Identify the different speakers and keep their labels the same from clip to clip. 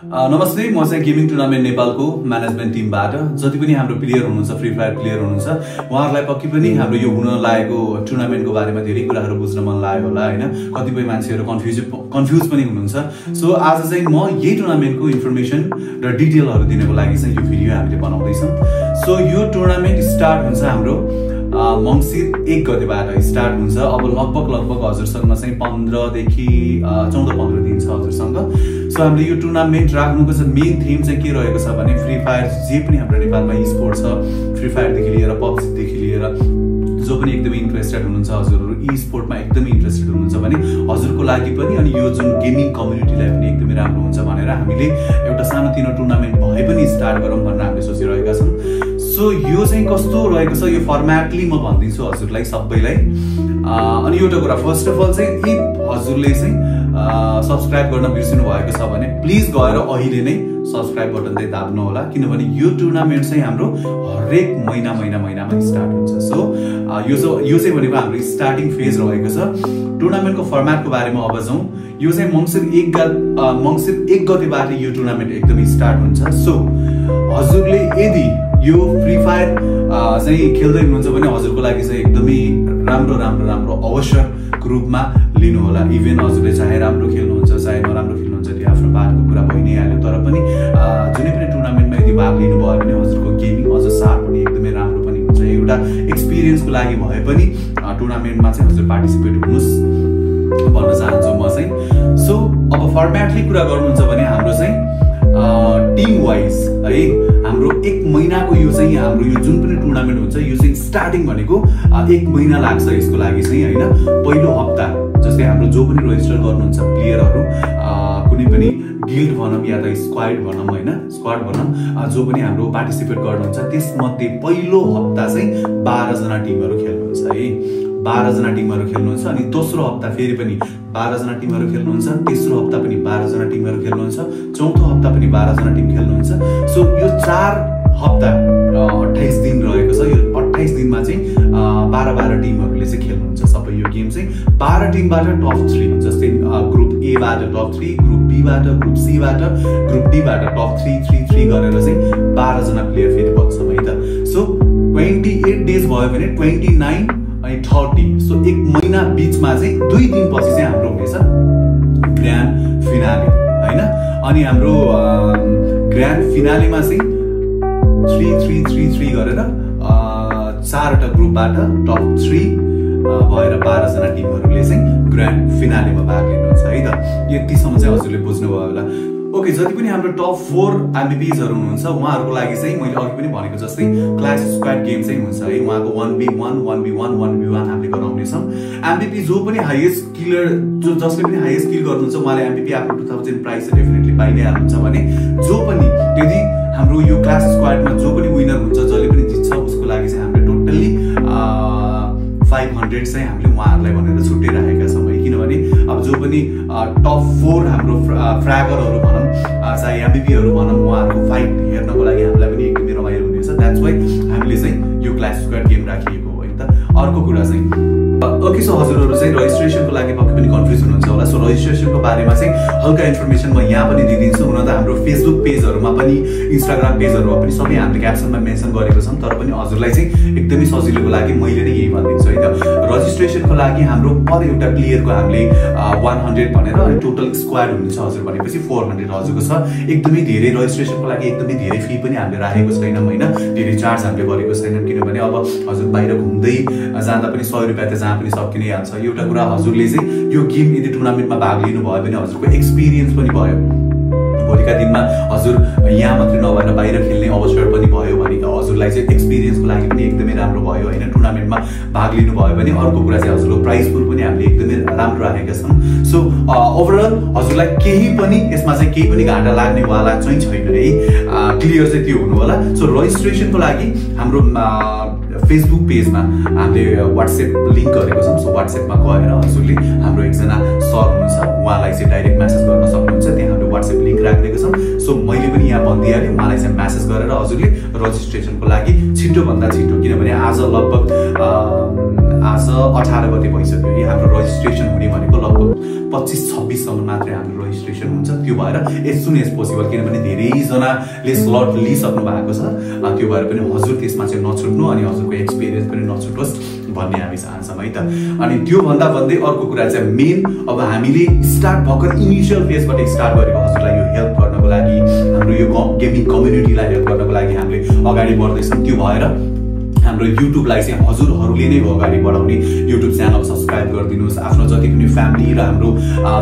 Speaker 1: नमस्ते, म चाहिँ गेमिङ टुर्नामेन्ट नेपालको म्यानेजमेन्ट टिमबाट जति पनि हाम्रो प्लेयर हुनुहुन्छ, फ्री फायर प्लेयर हुनुहुन्छ, उहाँहरूलाई पक्कै पनि हाम्रो यो हुन लागेको टुर्नामेन्टको बारेमा धेरै कुराहरू बुझ्न मन लाग्यो होला हैन। कतिपय मान्छेहरू कन्फ्युज पनि हुनुहुन्छ। सो आज चाहिँ म यही टुर्नामेन्टको इन्फर्मेसन र डिटेलहरू दिनको लागि चाहिँ यो भिडियो हामीले बनाउँदैछौँ। सो यो टुर्नामेन्ट स्टार्ट हुन्छ हाम्रो मङ्सिर 1 गतेबाट स्टार्ट हुन्छ। अब लगभग हजुरसँग चाहिँ 15 देखि 14-15 दिन छ हजुरसँग। सो हामीले यो टुर्नामेन्ट राख्नुको चाहिँ मेन थिम चाहिँ के रहेको छ भने फ्री फायर जे पनि हाम्रो नेपालमा स्पोर्ट छ, फ्री फायरदेखि लिएर पब्जीदेखि लिएर जो पनि एकदमै इन्ट्रेस्टेड हुनुहुन्छ, हजुरहरू ई स्पोर्टमा एकदमै इन्ट्रेस्टेड हुनुहुन्छ भने हजुरको लागि पनि अनि यो जुन गेमिङ कम्युनिटीलाई पनि एकदमै राम्रो हुन्छ भनेर हामीले एउटा सानोतिनो टुर्नामेन्ट भए पनि स्टार्ट गरौँ भनेर हामीले सोचिरहेका छौँ। सो यो चाहिँ कस्तो रहेको छ, यो फर्मेटली म भनिदिन्छु हजुरलाई सबैलाई। अनि एउटा कुरा, फर्स्ट अफ अल चाहिँ इफ हजुरले चाहिँ सब्सक्राइब गर्न बिर्सिनु भएको छ भने प्लिज गएर अहिले नै सब्सक्राइब बटन चाहिँ दाब्नु होला, किनभने यो टुर्नामेन्ट चाहिँ हाम्रो हरेक महिनामा स्टार्ट हुन्छ। सो यो चाहिँ भनेको हाम्रो स्टार्टिङ फेज रहेको छ। टुर्नामेन्टको फर्मेटको बारेमा अब जाउँ। यो चाहिँ मङ्सिर 1 गतेबाट यो टुर्नामेन्ट एकदमै स्टार्ट हुन्छ। सो हजुरले यदि यो फ्री फायर चाहिँ खेल्दै हुनुहुन्छ भने हजुरको लागि चाहिँ एकदमै राम्रो आवश्यक रूपमा लिनु होला। इभन हजुरले चाहे राम्रो खेल्नुहुन्छ चाहे नराम्रो खेल्नुहुन्छ, त्यो आफ्नो बातको कुरा भइ नै हाल्यो, तर पनि जुनै पनि टुर्नामेन्टमा यदि भाग लिनुभयो भने हजुरको गेमिङ अझ सार्प पनि एकदमै राम्रो पनि हुन्छ। एउटा एक्सपिरियन्सको लागि भए पनि टुर्नामेन्टमा चाहिँ हजुर पार्टिसिपेट हुनुहोस् भन्न चाहन्छु म चाहिँ। सो अब फर्मेटली कुरा गर्नुहुन्छ भने हाम्रो चाहिँ टिम वाइज है, हाम्रो 1 महिनाको यो चाहिँ हाम्रो यो जुन पनि टुर्नामेन्ट हुन्छ यो चाहिँ स्टार्टिङ भनेको 1 महिना लाग्छ यसको लागि चाहिँ हैन। पहिलो हप्ता जस्तै हाम्रो जो पनि रजिस्टर गर्नुहुन्छ प्लेयरहरू, कुनै पनि गिल्ड भनौँ या त स्क्वाड भनौँ हैन, स्क्वाड भनौँ, जो पनि हाम्रो पार्टिसिपेट गर्नुहुन्छ त्यसमध्ये पहिलो हप्ता चाहिँ 12 जना टिमहरू खेल्नुहुन्छ है। 12 जना टिमहरू खेल्नुहुन्छ अनि दोस्रो हप्ता फेरि पनि 12 जना टिमहरू खेल्नुहुन्छ, तेस्रो हप्ता पनि 12 जना टिमहरू खेल्नुहुन्छ, चौथो हप्ता पनि 12 जना टिम खेल्नुहुन्छ। सो यो 4 हप्ता 28 दिन रहेको छ। यो 28 दिनमा चाहिँ 12 टिमहरूले चाहिँ खेल्नुहुन्छ सबै यो गेम चाहिँ। 12 टिमबाट टप 3 जस्तै ग्रुप ए बाट टप 3, ग्रुप बी बाट, ग्रुप सी बाट, ग्रुप डी बाट टप 3 गरेर चाहिँ 12 जना प्लेयर फेरि बच्छौँ है त। सो 28 डेज भयो भने 29 अनि 30, सो 1 महिना बीचमा चाहिँ 2 दिन पछि चाहिँ हाम्रो हुनेछ ग्रान्ड फिनाले हैन। अनि हाम्रो ग्रान्ड फिनालेमा चाहिँ 3 गरेर 4वटा ग्रुपबाट टप 3 भएर 12 जना टिमहरूले चाहिँ ग्रान्ड फिनालेमा भाग लिनुहुन्छ है त। यतिसम्म चाहिँ हजुरले बुझ्नुभयो होला। ओके, जति पनि हाम्रो टप 4 एमभीपीजहरू हुनुहुन्छ उहाँहरूको लागि चाहिँ मैले अघि पनि भनेको जस्तै क्लास स्क्वाड गेम चाहिँ हुन्छ है। उहाँको 1v1 हामीले गराउनेछौँ। एमभीपी जो पनि हाइएस्ट किलर, जसले पनि हाइएस्ट किल गर्नुहुन्छ उहाँले एमभीपी आफ्नो 2000 प्राइज चाहिँ डेफिनेटली पाइ नै हाल्नुहुन्छ भने जो पनि यदि हाम्रो यो क्लास स्क्वाडमा जो पनि विनर हुन्छ, जसले पनि जित्छ उसको लागि चाहिँ हामीले टोटल्ली 500 चाहिँ हामीले उहाँहरूलाई भनेर छुट्याइराखेका छौँ है। किनभने अब जो पनि टप 4 हाम्रो फ्र्यागरहरू भनौँ चाहे एमभीपीहरू भनौँ उहाँहरूको फाइट हेर्नको लागि हामीलाई पनि एकदमै रमाइलो हुनेछ। द्याट्स वाइ हामीले चाहिँ यो क्लास स्क्वाड गेम राखिएको हो है त। अर्को कुरा चाहिँ ओके, सो हजुरहरू चाहिँ रजिस्ट्रेसनको लागि पक्कै पनि कन्फ्युज हुनुहुन्छ होला। सो रजिस्ट्रेसनको बारेमा चाहिँ हल्का इन्फर्मेसन म यहाँ पनि दिइदिन्छु। हुन त हाम्रो फेसबुक पेजहरूमा पनि इन्स्टाग्राम पेजहरूमा पनि सबै हामीले क्याप्सनमा मेन्सन गरेको छौँ, तर पनि हजुरलाई चाहिँ एकदमै सजिलोको लागि मैले नै यही भनिदिन्छु है त। रजिस्ट्रेसनको लागि हाम्रो पर एउटा प्लेयरको हामीले 100 भनेर अनि टोटल स्क्वाड हुनेछ हजुर भनेपछि 400 हजुरको छ। एकदमै धेरै रजिस्ट्रेसनको लागि एकदमै धेरै फी पनि हामीले राखेको छैनौँ होइन, धेरै चार्ज हामीले गरेको छैनौँ। किनभने अब हजुर बाहिर घुम्दै जाँदा पनि 100 रुपियाँ त जहाँ पनि सकिनै हाल्छ। एउटा कुरा, हजुरले चाहिँ यो गेम यदि टुर्नामेन्टमा भाग लिनुभयो भने हजुरको एक्सपिरियन्स पनि भयो। भोलिका दिनमा हजुर यहाँ मात्रै नभएर बाहिर खेल्ने अवसर पनि भयो भने हजुरलाई चाहिँ एक्सपिरियन्सको लागि पनि एकदमै राम्रो भयो होइन। टुर्नामेन्टमा भाग लिनुभयो भने अर्को कुरा चाहिँ हजुरको प्राइज पुल पनि हामीले एकदमै राम्रो राखेका छौँ। सो ओभरअल हजुरलाई केही पनि यसमा चाहिँ केही पनि घाटा लाग्नेवाला चाहिँ छैन है, क्लियर चाहिँ त्यो हुनु होला। सो रजिस्ट्रेसनको लागि हाम्रो फेसबुक पेजमा हामीले व्हाट्सएप लिङ्क गरेको छौँ। सो व्हाट्सएपमा गएर हजुरले हाम्रो एकजना सर हुनुहुन्छ उहाँलाई चाहिँ डाइरेक्ट म्यासेज गर्न सक्नुहुन्छ। त्यहाँ हामीले व्हाट्सएप लिङ्क राखिदिएको छौँ। सो मैले पनि यहाँ भनिदिइहालेँ, उहाँलाई चाहिँ म्यासेज गरेर हजुरले रजिस्ट्रेसनको लागि छिटोभन्दा छिटो, किनभने आज लगभग 18 गते भइसक्यो है। हाम्रो रजिस्ट्रेसन हुने भनेको लगभग 25-26 सम्म मात्रै हाम्रो रजिस्ट्रेसन हुन्छ। त्यो भएर एज सुन एज पोसिबल, किनभने धेरैजनाले स्लट लिइसक्नु भएको छ, त्यो भएर पनि हजुर त्यसमा चाहिँ नछुट्नु अनि हजुरको एक्सपिरियन्स पनि नछुटोस् भन्ने हामी चाहन्छौँ है त। अनि त्यो भन्दा भन्दै अर्को कुरा चाहिँ मेन, अब हामीले स्टार्ट भर्खर इनिसियल फेजबाट स्टार्ट गरेको हजुरलाई यो हेल्प गर्नको लागि, हाम्रो यो गेमिङ कम्युनिटीलाई हेल्प गर्नको लागि हामीले अगाडि बढ्दैछौँ। त्यो भएर हाम्रो युट्युबलाई चाहिँ हजुरहरूले नै अगाडि बढाउने, युट्युब च्यानल सब्सक्राइब गरिदिनुहोस्, आफ्नो जति पनि फ्यामिली र हाम्रो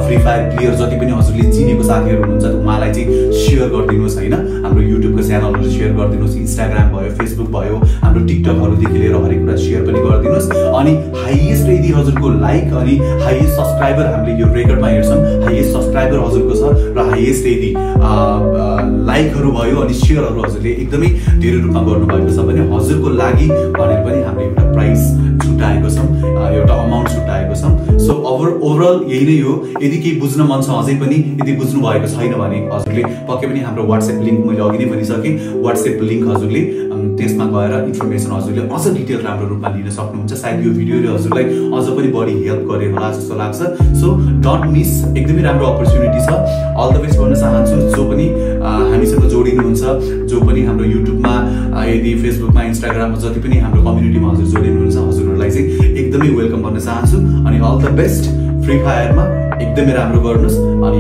Speaker 1: फ्री फायर प्लेयर जति पनि हजुरले चिनेको साथीहरू हुनुहुन्छ उहाँलाई चाहिँ सेयर गरिदिनुहोस् होइन, हाम्रो युट्युबको च्यानलहरू सेयर गरिदिनुहोस्, इन्स्टाग्राम भयो, फेसबुक भयो, हाम्रो टिकटकहरूदेखि लिएर हरेक कुरा सेयर पनि गरिदिनुहोस्। अनि हाइएस्ट यदि हजुरको लाइक अनि हाइएस्ट सब्सक्राइबर हामीले यो रेकर्डमा हेर्छौँ, हाइएस्ट सब्सक्राइबर हजुरको छ र हाइएस्ट यदि लाइकहरू भयो अनि सेयरहरू हजुरले एकदमै धेरै रूपमा गर्नुभएको छ भने हजुरको लागि भनेर पनि हामीले एउटा प्राइस छुट्याएको छौँ, एउटा अमाउन्ट छुट्याएको छौँ। सो ओभरअल यही नै हो। यदि केही बुझ्न मन छ अझै पनि, यदि बुझ्नु भएको छैन भने हजुरले पक्कै पनि हाम्रो वाट्सएप लिङ्क मैले अघि नै भनिसकेँ, वाट्सएप लिङ्क हजुरले त्यसमा गएर इन्फर्मेसन हजुरले अझ डिटेल राम्रो रूपमा लिन सक्नुहुन्छ। सायद यो भिडियोले हजुरलाई अझ पनि बढी हेल्प गरे होला जस्तो लाग्छ। सो डोन्ट मिस, एकदमै राम्रो अपर्च्युनिटी छ। अल द बेस्ट भन्न चाहन्छु जो पनि हामीसँग जोडिनुहुन्छ, जो पनि हाम्रो युट्युबमा यदि फेसबुकमा इन्स्टाग्राममा जति पनि हाम्रो कम्युनिटीमा हजुर जोडिनुहुन्छ हजुरहरूलाई चाहिँ एकदमै वेलकम भन्न चाहन्छु। अनि अल द बेस्ट, फ्री फायरमा एकदमै राम्रो गर्नुहोस् अनि